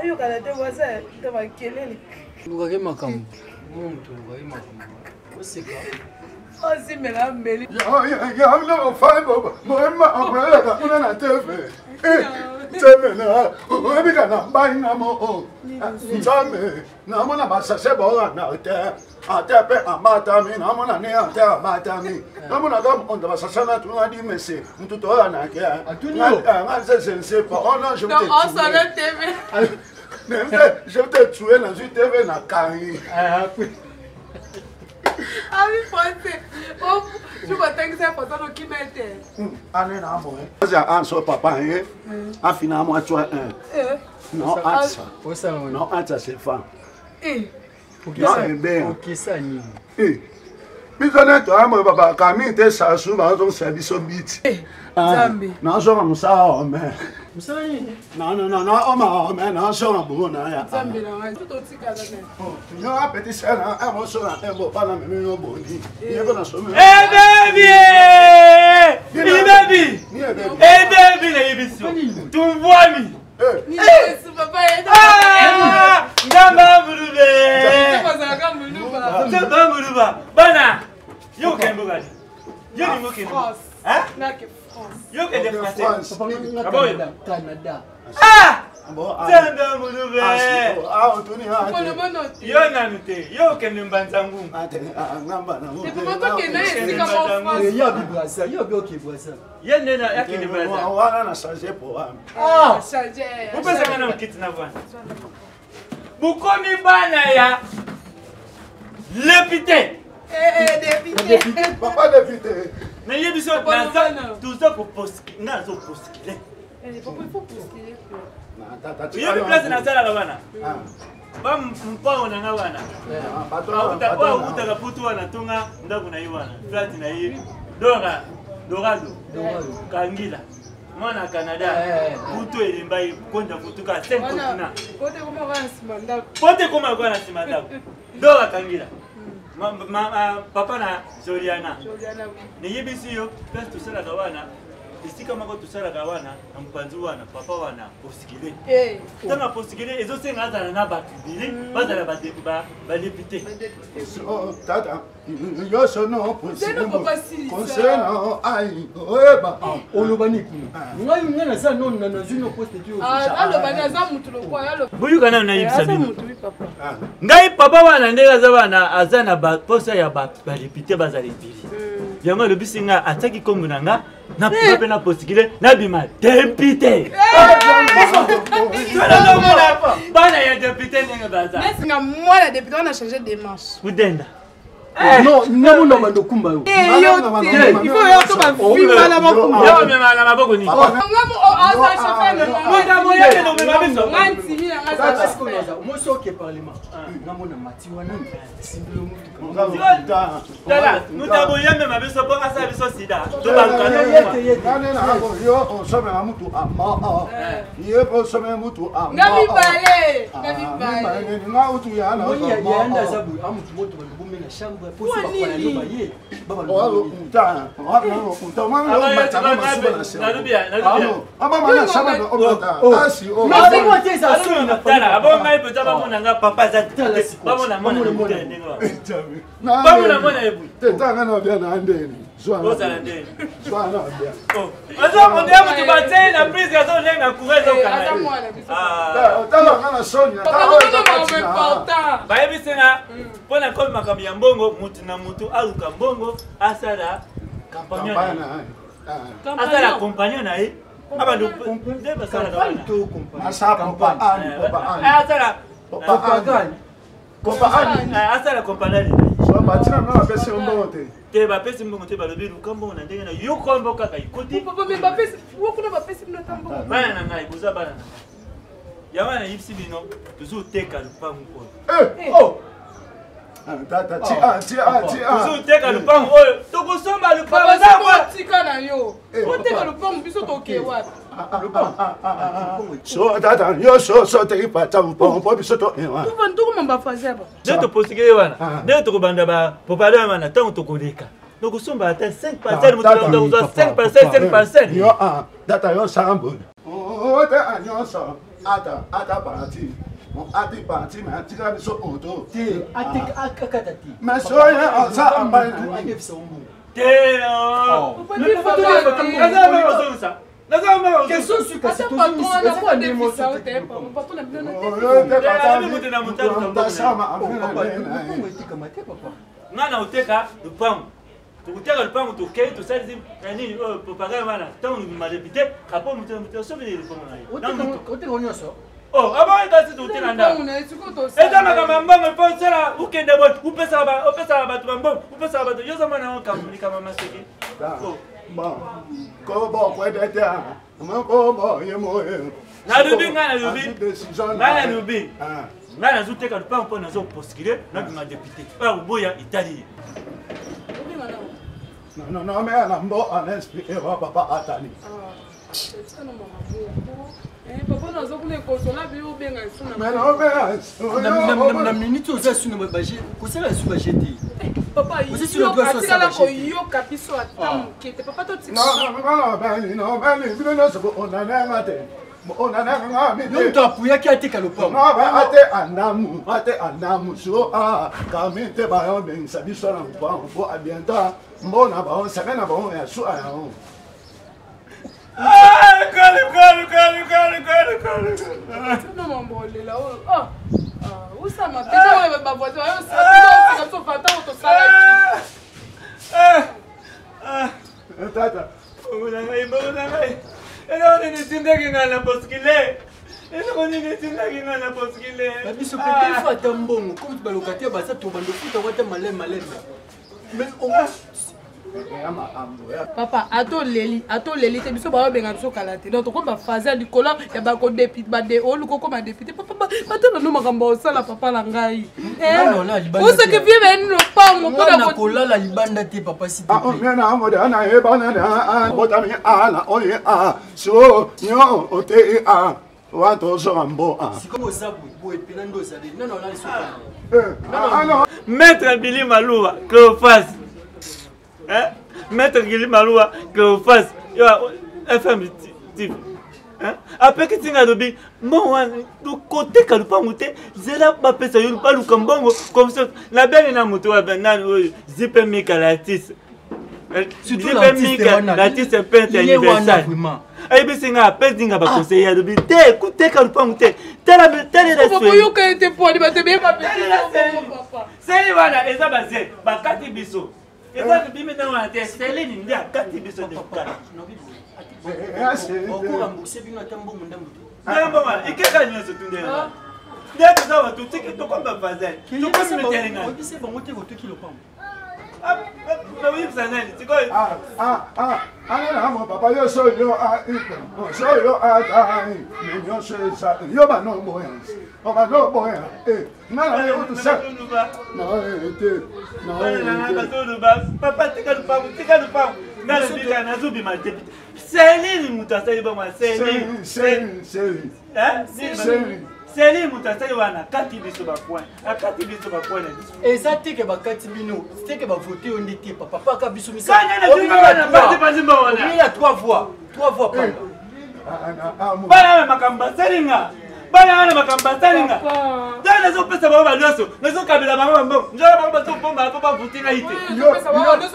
Ayokana te voisin to makelele. Lukaki makambo. Muntu lukaki makambo. Oseka. Osimela mbeli. Oyebika na mbai na mo nzambe namona basase baolanda te ate mpe abatami namona ne ate abatami namona ka mokonzi basase na tuna dimese mutu toyanake nga nzeze nsepa oh non je te je te tue nazwi tv na kangi. Ami français. Oh, je batangisa français okima ete. Ane na mo. Aza anso papa ye. Afina mo atwa un. Non atsa. Non atsa c'est fan. Okesa nini? Biso nde toyambo bakami te sasu bazongisa biso biti. Nazonga mosala ome. Mosala nini? Oma ome nazonga bongo na ya. Yo apeti sena emosona embo bana memi yo boni. Yeko na somi. Eh baby! Eh baby! Eh baby nayebisi yo. Tumvwami. Nzamba mulube. Nzamba muluba. Bana. Yo okende mboka. Yo lingo okende. Hein? Yo okende français. Canada. Ah! Nzambe mulube. Yo nanu te. Yo okende mbanza ngungu. Yo bi Brazza, yo bi oke Brazza. Ye nde na akende Brazza. Wana na changer programme. Ah! Bopesaka na kiti na vanda. Bokomi bana ya député. Député. Papa député. Nayebi so naza toza koposkile nga nazo poskile. Oyebi place nasalaka wana ba mpango na nga wana oyo awutaka putu wana tonga ndako na ye wana plate na ye dora dorado kangila mwana Canada putu elemba ye konda putu ka 5 continent pote ekoma lokola na nsima ndako dora kangila papa na Joliana nayebisi yo place tosalaka wana esika moko tosalaka wana na mopanzi wana papa wana posikile ntango aposikile ezosenga azala na bato ebele bazala badepute. Tata nyonso no conseil no ai oyeba. Oloba nini kuna? Ngai ngai naza nono na nazwi no poste te. Aloba ni aza mutu lokwa. Boyoka nano nayebisa bino ngai papa wana ndenge aza wana aza na baposa ya badepute bazala ebele. Yango alobisi nga atiaki nkombo na nga napima mpe naposikile nabima depute. Tolazomona bana ya depute ndenge baza. Neti nga mwana député wana change démarche. Kudenda. Non, namo na bando kumba yo. Yo te. Il faut yo to ba vimba na makumba. Yo mema na maboko nini? Nga mo aza chauffeur na nga. Moto moyeke no mema biso. Nga ntimi na nga za chauffeur. Moi soki parlement. Namo na mati wana simbilo mutuka. Tala, moto aboyambe ma biso mpo asala biso sida. Yo osomela mutu ama ye mpe osomela mutu ama. Nga mibale, nga mibale. Nga utu ya na. Yanda aza boye amutu moto balobomi na chambre po so bakola yo baye. Tala, abongai mpenza bamona nga papa aza bamona mwana ndenge wana. Bamona mwana ebui. Tanga na bia na ndeni. Ozala ndeni. Zwa na bia. Aza moto ya moto batie na prise azolenga courant ezokanga. Tala nga na soni. Bayebisi nga mpo na komi makambo ya mbongo mutu na mutu aluka mbongo asala campagne na ye. Asala compagnon na ye. Abando nde basalaka wana. Asala asala compagnie. Batina na bapesi mbongo te. Te bapesi mbongo te balobi luka mbongo na ndenge na yo kombo kaka ekoti. Bana na ngai boza bana na ngai. Yango nayebisi bino tozoteka lupangu oyo. Tozoteka lupangu oyo tokosomba lupangu. Tika na yo. Oteka lupangu biso toke wapi? So tata nyonso so teki pata mpo biso to. Tokoma bafaze ba. Nde topostikele wana. Nde tokobanda ba propagande wana ntango tokoleka. Nakosomba ata 5 parcelle, moto nakozwa 5 parcelle, 5 parcelle. Yo a tata yo sambo ote anyonso ata ata parti ati parti me atika biso oto te akata te. Mais soye oza ambai adefisa mbongo. Te. Question suka. Ata patron wana po adefisa yo te, patron na bino na mbongo etikama te, papa. Nga na oteka lupango, tokoteka lupango, tokei tosalisi na nini oyo propagande wana. Ntango bima député apo moto na moto asombeli lupango na ye na moto. Oteka nyonso. Oh, aboyi kasi tokoteka ndako. Eza makambo ya mbongo mpo osala ukende boye, opesaka bato bambongo, opesaka bato yo ozomona yango likambo maseki. Oh. Bon kobo kwedete kobo ye moye. Nalobi, ngai nalobi, ngai nalobi, ngai nazoteka lupango mpo nazopostuler, nabima député. Oyo akoboya etali ye. Non, non, mais na mbo en esprit ewa papa atani. Papa naza kuna ekosola bi obenga esu na Mais non, mais na minute oza su na baje kosala esu baje te. Papa Oza sur le doigt, atikala ça, ça, koyoka biso ata moke te, papa totika. Non, non, non, non, mais bino nyonso onananga te, onananga mi yo te. Moto apuyaki ateka lopango. Non, mais ate anamu, ate anamu so a kami te bayo bengisa biso na mpango po abienta mbona bao seme na bao ya su ayango. Ah, kali kali kali kali kali kali. Tina mambo olela oyo. Ah, ah, osama pete oyo bavoisin oyo osika biso fanta oyo tosalaki. Tata. Mbongo na ngai, mbongo na ngai, eloko nini etindaki ngai na postuler? Eloko nini etindaki ngai na postuler? Na biso mpe defa ata mbongo comme balocataire baza tobanda ofuta ata maleme maleme, mais Ya makambo ya Papa ata oleli, ata oleli te, biso baobenga biso kala te. Donc tokomi baphase ya likolo ya bakodéputé, oluka okoma député. Papa, batala no makambo osala, papa na ngai. Nga na olala libanda te. Osacrifier bayeni lopango nga mpona na kolala libanda te, papa, s'il te Ah, plaît. mena mo de ana e ba na na bota mi a na o ye a so nyo o te a wa to so mbo a. Sikoyo oza boye boye mpena nde ozali nano olali soka. Eh, ah non. Maître Billy Malouba, Cléophas. Hein? Maître Billy Malouba, Cléophas. Yo, FM TV. Hein? Apeki tinga alobi mbongo wana koteka lupango te, zela bapesa yo, baluka mbongo comme ça. Nabenge na moto wa nani oyo, Zipe Mika l'artiste. Surtout Zipe l'artiste Mika wana. l'artiste peintre Ye wana universal. vraiment. Ayebisi nga, apesi nga baconseiller, alobi te koteka lupango te, tala talela. Papa, oyoka ye te poani bato ebeye bapapa. Seli wana eza baze bakati biso, eza bimi ndenge wana te. Selini nde akati biso nde kati. Okorembourse bino ata mbongo ndambo te. Ndenge wana ikeka nyonso tu ndenge wana nde toza bato tiki tokomi bavazel, tokomi mitelinga. Oyebisa bango te kotoki lopango. Nakoyebisa nani sikoyo? Ah ah ah ana na mo papa yo so yo a so yo a ta ni yo so sa yo ba no bo ya o ba no bo ya eh na na yo to sa na e te na e te. Bazoloba papa tika lupango, tika lupango. Nga nalobika nazobima député. Selini moto asali bongo, Selini. Seli seli seli. Seli. Seli moto asali wana, akati biso bapoint, akati biso bapoint na biso. Eza teke bakati bino teke bavote yo nde te, papa, paka biso. Kanya na bino wana, basi basi mbongo wana. Obimela trois voix, trois voix pamba. Ana amu. Bana wana makambo basalinga, bana wana makambo basalinga. Papa. Ntango nazopesa bango banyonso, nazokabela bango bambongo, nzola bango bazobomba mpo bavuti ngai te. Yo yo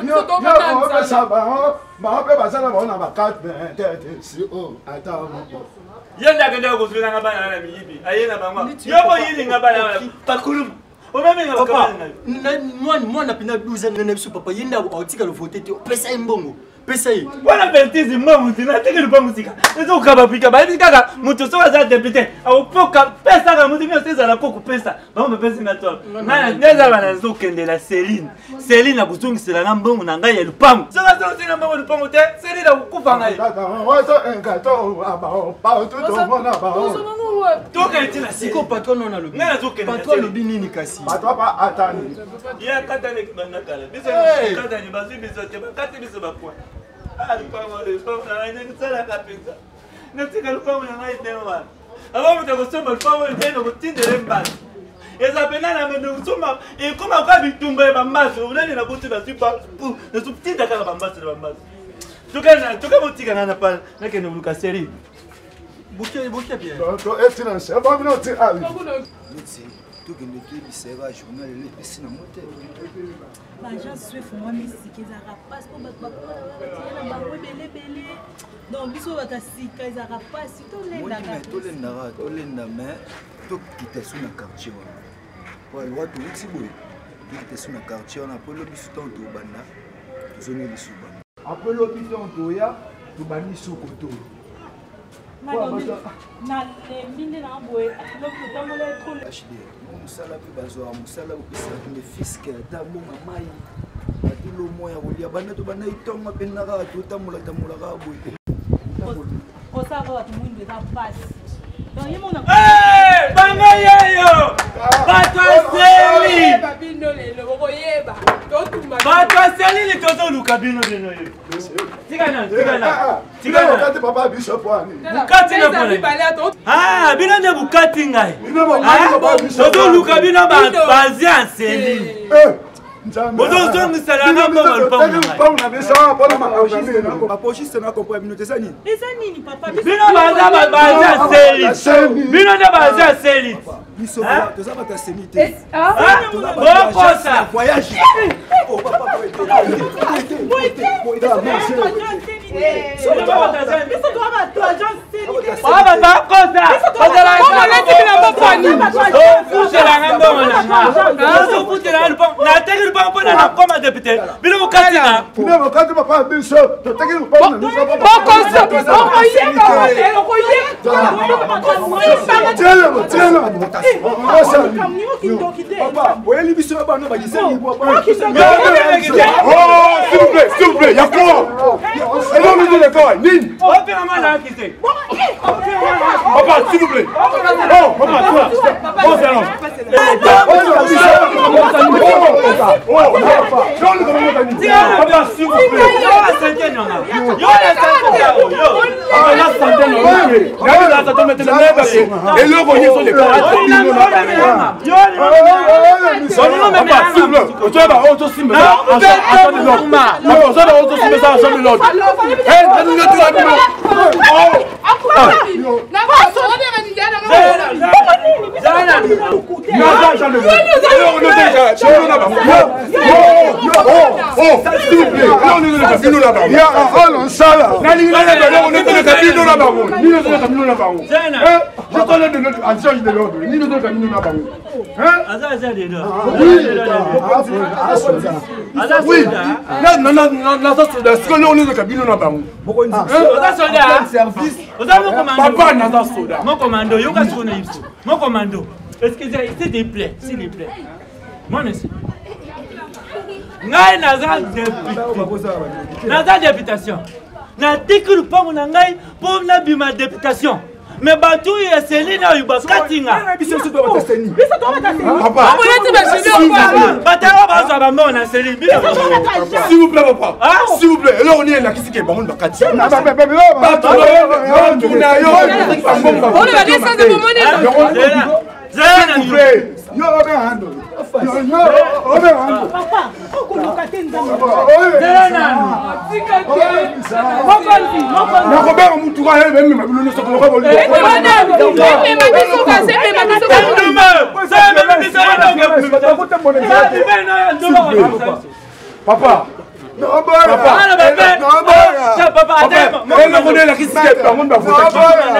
yo yo opesa bango, bango mpe baza na bango na bakarte te te si o ata moko. Ye nde akendaka kozwelanga bana wana miyibi, aye na bango yo boyilinga bana wana bakulumu omeminga. Papa. Bakamani na yo. Mwana mpena 12 ans na biso, papa, ye nde aotika lovote te. Pesa ye mbongo, pesa ye. Wana beltise mbongo ntina ateki lupango sika ezokaba pika bayebi kaka moto soki aza député akopoka pesaka moto nyonso ezala ko kopesa bango bapesi nga to nde eza bana. Nazokendela Celine, Celine akozongisela nga mbongo na ngai ya lupango. Soki azongisela mbongo lupango te, Celine akokufa ngai. Tata wato engato abao pautu tomona bao. Tozonango wapi? Tokende ti na Siko patron nano alobi. Ngai nazokende na Patron Celine. alobi nini kasi? Bato apa atani. Ye akatani banda kala biso. Hey! Katani bazwi biso te, bakati biso bapoint. Ah, lupango, lupango na ngai nasalaka mpenza natika lupango na ngai ndenge wana. Aba moto akosomba lupango oyo te, nakotindela mbala. Eza pena na mendo soma ekoma kwa bitumba ya bambaso nani na butu na supa na sutinda kaka bambaso na bambaso. Toka toka botika nga na pa nakende koluka série. Bokia bokia bien. To etina se ba bino ti ali. Neti tokende toyebisa ye ba journal lelo epesi nango te. Baagence so efungwami sika ezalaka mpasi mpo bato bakomabatia na bango ebele ebele, donc biso bato ya sika ezalaka mpasi, tolendaka. Tolendaka, tolenda, mais tokita so na quartier wana po alwa touti boye, tokita so na quartier wana po lobi so ntango tobanda tozongi lisusu bango apres lobi ntango toya tobandi soko to Nalembi nde na boye, lobi totambola trop. HD mo mosala mpe bazwaka mosala kopesaka nde fiske ata mbonga mai atelo mwa ya kolia banda tobanda itonga mpenza kaka totambola tambola kaka boye. Kosala bato mwindu eza mpasi, donc ye mona. Bango yeyo bato aseli. Bino lelo bokoyeba totumba. Bato aselili, tozoluka bino bino yo. Tika na, tika na, tika na. Kati papa biso poani. Bukati na pona. Ah, bino nde bukati ngai. Tozoluka bino bazi aseli. Bozozongisela nga mbongo lupango na ngai. Lupango na biso mpona makambo. Bapochiste na comprendre bino te, eza nini? Eza nini, papa? Bino baza bazi aseli, bino nde bazi aseli. Biso toza bato ya seni te. Bokosa. Voyage. Bakosa, ofutelanga mbongo na nga, ozofutelanga lupango, nateki lupango mpona nakoma député, bino bokati nga. Bino bokati papa biso, toteki lupango na biso. Bokosa, okoyeba, okoyeba. Tielo tielo. Papa, oyeli biso ya bana bakiseli. Oh, s'il vous plaît, s'il vous plaît, y'a quoi? Et non, nous les quoi? Nini? Papa, s'il vous plaît. Oh, papa, toi. Oh, c'est non. Papa, s'il vous plaît. Eloko nyonso papa, s'il vous plaît, otoyeba oyo tosimba, ozoyeba oyo tosimba eza agent de l'ordre. Bino. Naza agent de l'ordre. S'il vous plaît, eloko nyonso eleka bino na bango. Ya oyo nsala. Nalingi nayeba eloko nyonso eleka bino na bango. Nini ezoleka bino na bango? J'attends de l'ordre, agent de l'ordre. Nini ezoleka bino na bango? Oui, naza soda. Sikoyo eloko nyonso eleka bino na bango. Oza soda? Papa, naza soda. Mon commando, yoka sikoyo na biso. Mon commando, excusez, s'il te plaît, s'il te plaît. Moi, monsieur, ngai naza député, naza députation, natiki lupango na ngai mpo nabima députation, mais bato oyo ya seline oyo bakati nga. Biso toza seni. Papa, bato oyo bazwa bambongo na seline, bino. S'il vous plaît, papa. S'il vous plaît, eloko nini elakisi ke bango bakati? Bato na yo. Oyo badescendre bomoni. Zela na. S'il vous plaît. Yo obe hando. Yo obe hando. Papa, okoluka te, Nzambe. Zela nanu. Tika te, mokonzi, mokonzi. Nakobenga mutuka emema bino nyonso koloka. Emema biso kasi, emema biso kasi. Papa, papa, eloko nini elakisi ke bango bavotaki?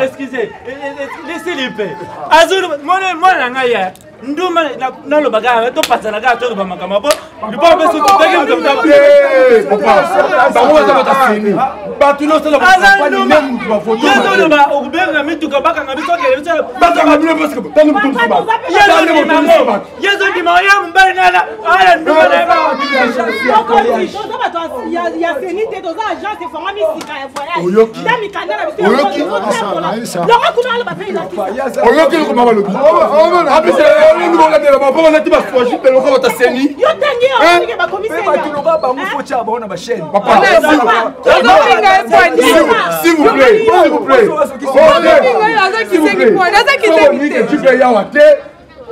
Excusez, laissez les paix. Azul, mwana na ngai ya nduma, naloba kaka topasana kaka, toloba makambo po lipo mpe soki. Papa, bango baza bato aseni, bato nyonso Aza nduma. mutu bavote. Yezoloba okobenga mituka, bakanga biso, okende biso. Bakanga bino parce que tango moto mosusu bato. Yezondima, yezondima ya mobali nana ala nduma na ye. Mokonzi, toza bato ya seni te, toza agence efongami sika ya voyage. Oyoki. Ta mikanda na biso. Oyoki. Longo kuna, aloba mpe elakisa. Oyoki eloko ma balobi apesa olandela bango mpo balati baswaji mpe lokola bato aseni. Yo tangi yo bakomi. Mpe bato loka bango fo tya bango na bachaîne. Papa, Ozofinga ye poani. s'il vous plaît, s'il vous plaît. Ozofinga ye, aza kisengi poani, aza kisengi te. Jipe yawa te.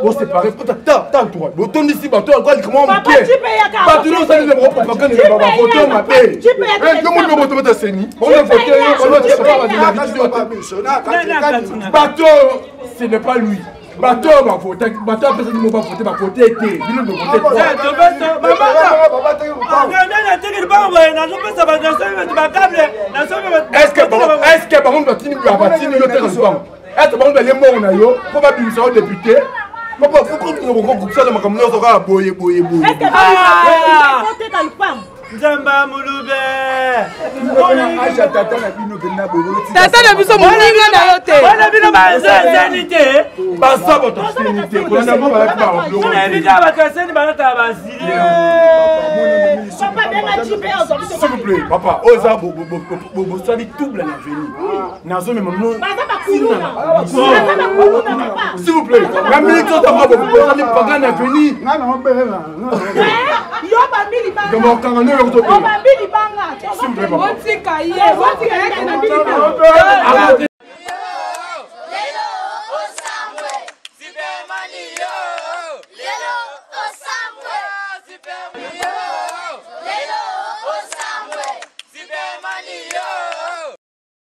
Bosepare ta entourage, botondisi bato alikolikama moke, bato nyonso osali bango propagande na bavote mabe. Yo moni boto bota seni baovote bato, ce n'est pas lui. Bato oyo bavotaki, bato apesaki mo bavote, bavote te, bino bovote. Est ce que bango batini batini yo te kasi bango? Est ce bango balie mbongo na yo mpo babimisa yo député? Papa, fokokosala makambo nyonso kaka boye boye boye. Nzambe mulube. Tata na bino kenda boye. Tata na biso moninga na yo te. Wana bino bazazani te. Baza bato aseni te, kolanda bango balaki babiloko. Nayebi kaka bato aseni balataka bazili. S'il vous plaît, papa, oyo eza bosali double na veni, nazomema bino, s'il vous plaît. Na minute oyo tanga bosali paga na veni. Okanga nde oyoko tobela. S'il vous plaît, papa. Botika ye, botika ye na bilibanga. Lelo osambwe Superman yo. Lelo osambwe Superman.